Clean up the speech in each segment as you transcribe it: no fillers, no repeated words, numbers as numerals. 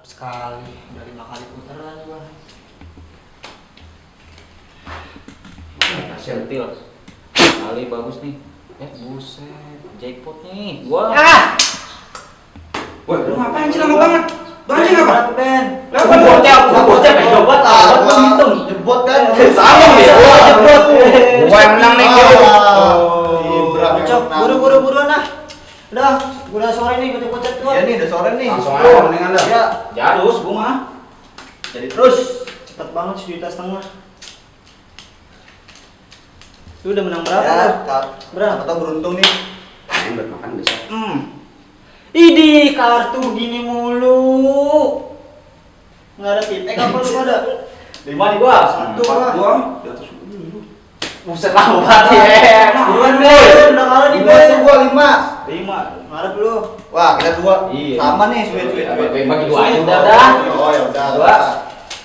sekali, udah 5 kali putaran gua. Sentil kali bagus nih. Buset, jackpot nih gua. Woi, lu ngapain sih lama banget? Lu anjing apa? Ben? Bocah pengen coba buat hitung. Jebot kan? Sama ya, gua jebot. Gua yang menang nih. Cok, buru-buru nah. Udah sore nih, pecet-pecet gua. Iya nih, udah sore nih. Langsung aja mendingan dah. Ya, Jarus gua mah. Jadi terus. cepet banget 1,5 juta. Lu udah menang berapa? Ya, Berapa? Atau beruntung nih. Main buat makan besok. Idih, kartu gini mulu. Nggak ada tip. Apa lu ada? 5 nih gua. Satu Empat gua. gua di atas dulu. Buset lah banget ya. Buruan Ben, udah kalah nih Ben. Gua 5. 5, ngarep lu. Wah, kita 2. Iya. Sama nih, sweet. Bagi 2 aja udah. Oh, ya udah. Dua.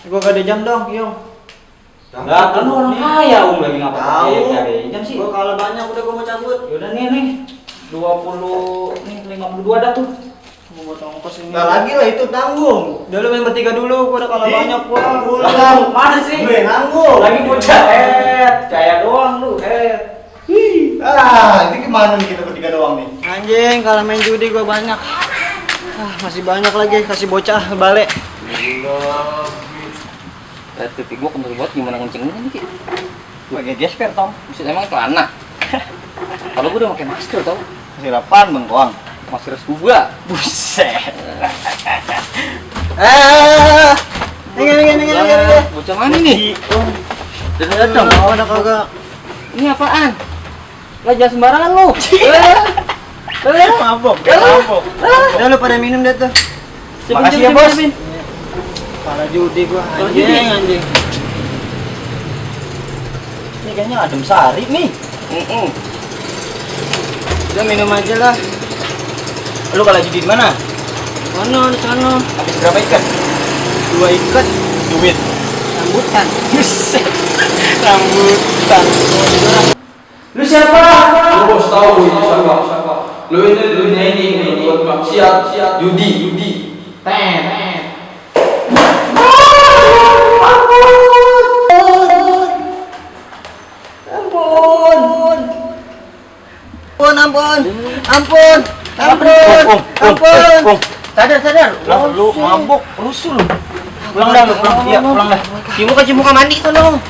Gua gak ada jam dong, Yong. Lah kan lu orang kaya lagi ngapa Tahu. cari jam sih. Gua kalah banyak, udah gua mau cabut. Yaudah nih 20 nih 52 dah tuh. Mau buat ongkos ini. Nggak lagi lah itu tanggung. Udah lu main bertiga dulu, gua udah kalah Ih, banyak gua. Lah mana sih? Gue nanggung. Lagi bocah kayak doang lu Ini gimana nih kita bertiga doang nih? Anjing, kalau main judi gua banyak. Masih banyak lagi, kasih bocah balik. Titik gua kembali buat gimana kencengnya nih Ki? Pakai gesper tau, bisa emang celana. Kalau gua udah pakai masker tau, Masih 8 bengkoang. masker scuba. Buset. Nih. Bocah mana nih? Datang. Oh, ada kagak. Ini apaan? Lah jangan sembarangan lu. Mabok. Udah lu pada minum deh tuh. Makasih ya, Bos. Para judi gua. Kalau judi. Anjing. Ini kayaknya adem sari nih. Udah minum aja lah. Lu kalau judi di mana? Mana di sana? Habis berapa ikan? 2 ikat Duit. rambutan. Buset. Rambutan. Lu siapa? Lu bos tahu ini siapa? Lu ini buat maksiat, judi. Ampun. Sadar. Lu mabok, rusuh lu. Pulang dah. Cimuka mandi sono.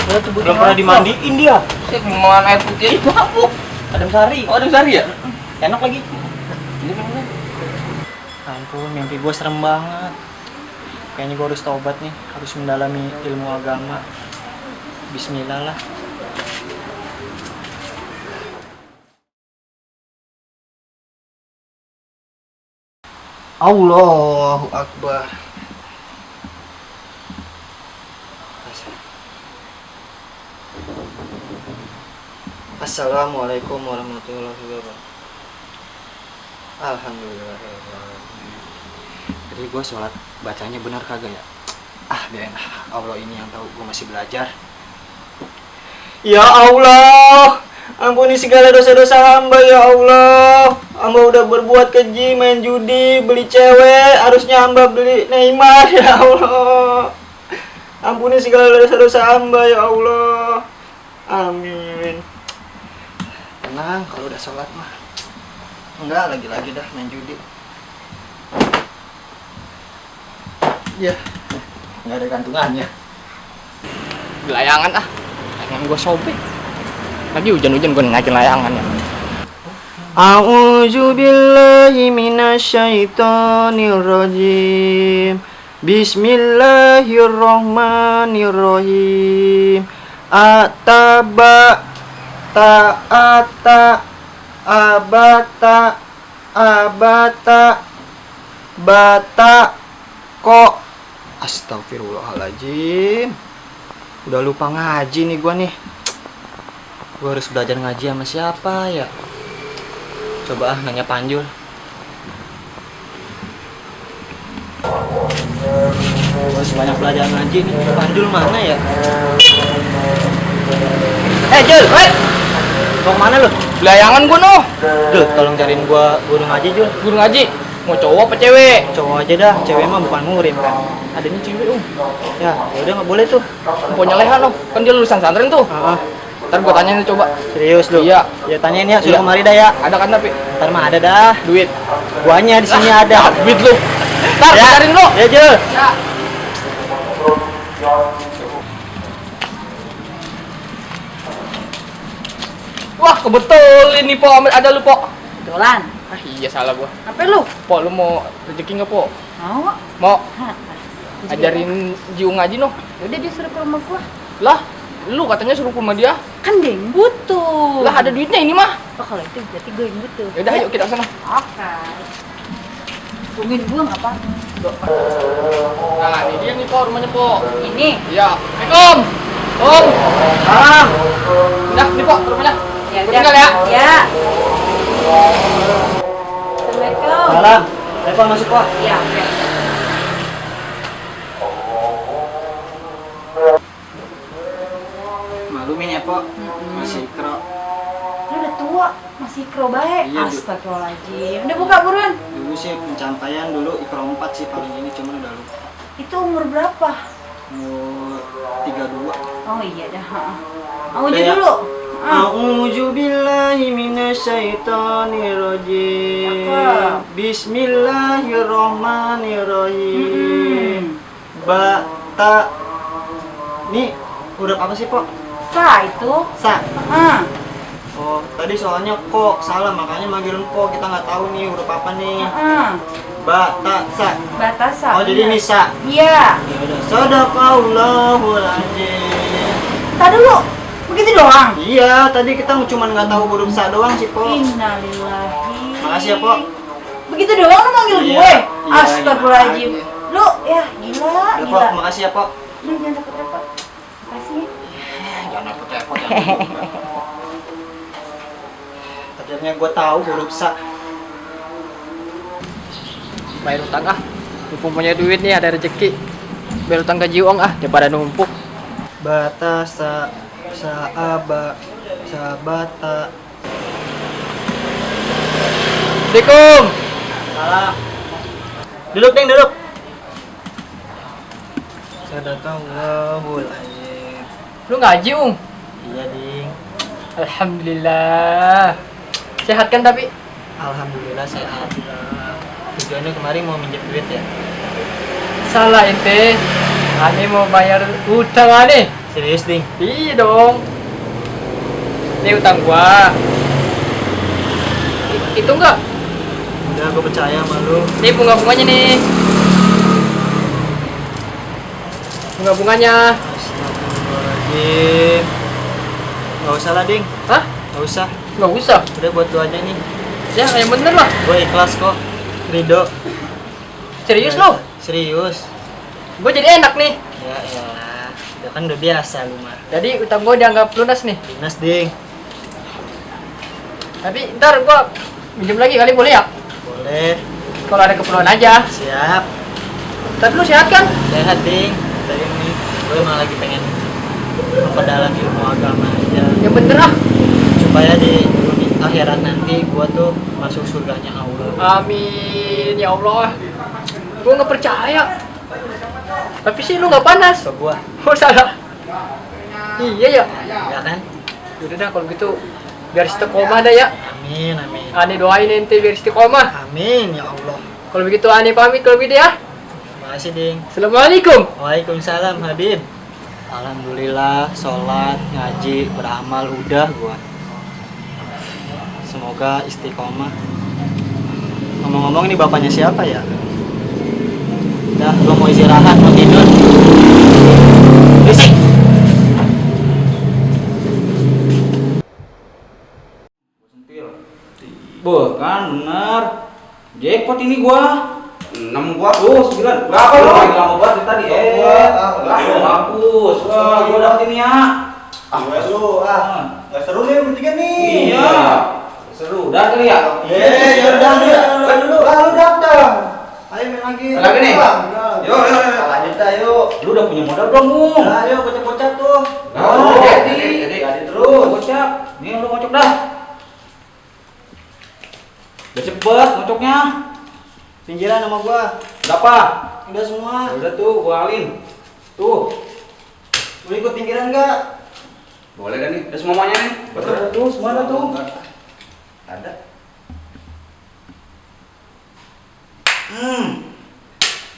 Belum pernah dimandiin dia. Sih mau air putih mabuk. Adem sari. Oh, ada sari ya? Enak lagi. Ampun, mimpi gua serem banget. Kayaknya gua harus taubat nih, harus mendalami ilmu agama. Bismillah lah. Allahu Akbar. Assalamualaikum warahmatullahi wabarakatuh. Alhamdulillah. Jadi gue sholat bacanya benar kagak ya? Ben, Allah ini yang tahu, gue masih belajar. Ya Allah, ampuni segala dosa-dosa hamba ya Allah. Hamba udah berbuat keji, main judi, beli cewek, harusnya hamba beli Neymar ya Allah. Ampuni segala dosa-dosa hamba ya Allah. Amin. Tenang, kalau udah sholat mah. Enggak, lagi-lagi dah main judi. Ya, nggak ada gantungannya. Layangan layangan gua sobek. Lagi hujan-hujan gua ngajin layangan ya. A'udzu billahi minasyaitonir rajim. Bismillahirrahmanirrahim. Ataba ta'ata abata abata bata kok. Astagfirullahaladzim. Udah lupa ngaji nih gua nih. Gua harus belajar ngaji sama siapa ya? Coba nanya Panjul. Gua harus banyak belajar ngaji nih. Panjul mana ya? Jul, woi. Mau kemana lu? Layangan gua noh. Jul, tolong cariin gua guru ngaji, Jul. Guru ngaji. Mau cowok apa cewek? Cowok aja dah, cewek mah bukan murim kan. Adanya cewek Ya, udah nggak boleh tuh. Pokoknya leha lo, kan dia lulusan santren tuh. Ntar gua tanyain tuh coba. Serius lu? Iya. Ya tanyain ya, suruh Iya. kemari dah ya. Ada kan tapi Ntar mah ada dah. duit. Guanya di sini ada. Duit lu. Ntar Ya. cariin lu. Ya, Jul. Ya. Wah, kebetul ini po, ada lu po. Kebetulan. Ah iya salah gua. Apa lu? Po, lu mau rezeki nggak po? Mau? Mau Hah. ajarin Jiu ngaji no? Udah dia suruh ke rumah gua. Lah, lu katanya suruh ke rumah dia. Kan dia yang butuh. Lah ada duitnya ini mah. Oh, kalau itu berarti gue yang butuh. Yaudah ayo kita ke sana. Oke. Tungguin gua nggak apa? Nah, ini dia nih po, rumahnya po. Ini. Iya. Assalamualaikum. Om. Salam. Udah, nih po rumahnya. Ya Gua udah. tinggal ya. Ya. Assalamualaikum. Salam. Ayo Pak, masuk Pak. Iya. Oke. Malumin ya Pak. Masih kro. Lu udah tua, masih kro bae. Iya, Du. Astagfirullahaladzim. Udah buka buruan. Dulu sih pencapaian dulu ikro 4 sih paling ini, cuman udah lupa. Itu umur berapa? Umur 32. Oh iya dah. Mau Udah aja ya? dulu. A'udzu billahi minasyaitonir rajim. Apa? Bismillahirrahmanirrahim. Ba ta. Nih huruf apa sih, Pok? Sa itu. Sa. Ah. Oh, tadi soalnya kok salah makanya manggilin kok, kita nggak tahu nih huruf apa nih. Ba ta sa. Batasan. Oh, jadi ini sa. Iya. Ya udah. Shadaqallahul azim. Tadi dulu. Begitu doang. Iya, tadi kita cuma nggak tahu huruf sa doang sih, Pok. Innalillahi. Makasih ya, Pok. Begitu doang lu manggil Iya, gue. iya, Astagfirullahaladzim. Lu ya gila, Udah, gila. Pok, makasih ya, Pok. Lu jangan repot-repot. Makasih ya. Jangan repot-repot ya. Akhirnya gue tahu huruf sa. Bayar utang ah. Mumpung punya duit nih, ada rezeki. Bayar utang ke Jiwong ah, daripada numpuk. Batasa saaba sabata. Assalamualaikum. Salam. Duduk, Ding, duduk. Sadaqallahul azim. Lu ngaji, Ung? Iya, Ding. Alhamdulillah. Sehat kan tapi? Alhamdulillah sehat. Tujuannya kemarin mau minjem duit ya. Salah ente. Ane mau bayar utang ane. Serius, Ding? Iya dong. Ini utang gua. Itu enggak? Udah, gue percaya sama lu. Ini bunga-bunganya nih. Bunga-bunganya. Astagfirullahaladzim. Gak usah lah, Ding. Hah? Gak usah. Nggak usah. Udah buat lu aja nih. Ya, yang bener lah. Gue ikhlas kok. Ridho. Serius lu? Serius. Gue jadi enak nih. Ya elah. Udah kan udah biasa lu mah. Jadi utang gue dianggap lunas nih. Dinas, Ding. Tapi ntar gue minjem lagi kali boleh ya? Boleh. Kalau ada keperluan aja. Siap. Tapi lu sehat kan? Sehat, Ding. Dari ini gue emang lagi pengen memperdalam ilmu agama aja. Ya bener ah. Supaya di akhirat nanti gue tuh masuk surganya Allah. Amin ya Allah. Gue nggak percaya. Tapi sih lu nggak panas. Ke gue. Oh salah. Iya ya. Ya kan? Udah dah kalau gitu biar istiqomah dah ya. Amin, amin. Ane doain ente biar istiqomah. Amin, ya Allah. Kalau begitu Ane pamit kalau gitu ya. Makasih, Ding. Assalamualaikum. Waalaikumsalam, Habib. Alhamdulillah, sholat, ngaji, beramal, udah gua. Semoga istiqomah. Ngomong-ngomong ini bapaknya siapa ya? Udah, gua mau istirahat, mau tidur. Berisik. Boh, kan bener. Jackpot ini gua. 6 gua. Oh, 9. Berapa lu? Lagi lama banget dari tadi. Mampus. Gua dapet ini ya. Gue lu, nggak seru nih bertiga nih. Iya. Seru. Udah kali ya? Ya udah dulu. Lu daftar. Ayo main lagi. Lagi nih? Yuk. Lanjut dah yuk. Lu udah punya modal belum, Bung? Ayo bocah-bocah tuh. Jadi terus. Bocah. Nih lu ngocok dah. Udah cepet ngocoknya. Pinggiran sama gua. Berapa? Udah semua. Udah tuh, gua alin. Tuh. Lu ikut pinggiran enggak? Boleh kan nih? Udah semuanya nih. Udah tuh, semua ada tuh. Ada.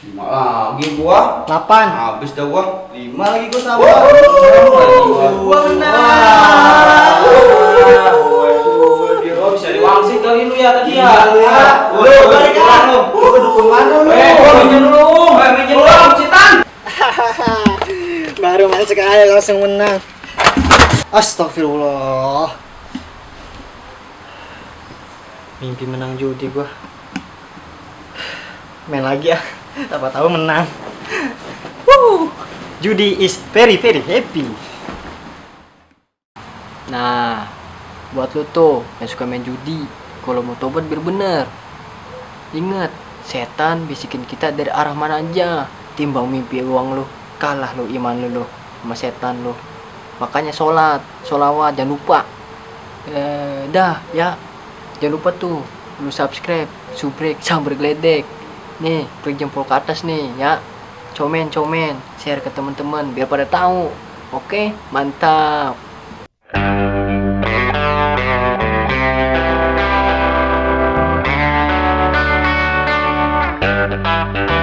Lima lagi gua. 8. Habis dah gua. 5 lagi gua tambah. Gua menang. Dia bisa diwangsit kali lu ya tadi ya. Iya. Lu balik kan lu. Lu dukung mana lu? Gua minjem dulu. Minjem dulu wangsitan. Baru main sekali langsung menang. Astagfirullah. Mimpi menang judi gua. Main lagi ya. Siapa tahu menang. Judi is very happy. Nah, buat lo tuh yang suka main judi, kalau mau tobat biar bener. Ingat, setan bisikin kita dari arah mana aja. Timbang mimpi uang lo, kalah lo iman lo sama setan lo. Makanya sholawat, jangan lupa. Dah ya, jangan lupa tuh lu subscribe, subrek, sambar geledek. Nih, klik jempol ke atas nih ya. Komen, share ke teman-teman biar pada tahu. Oke, mantap. Thank you.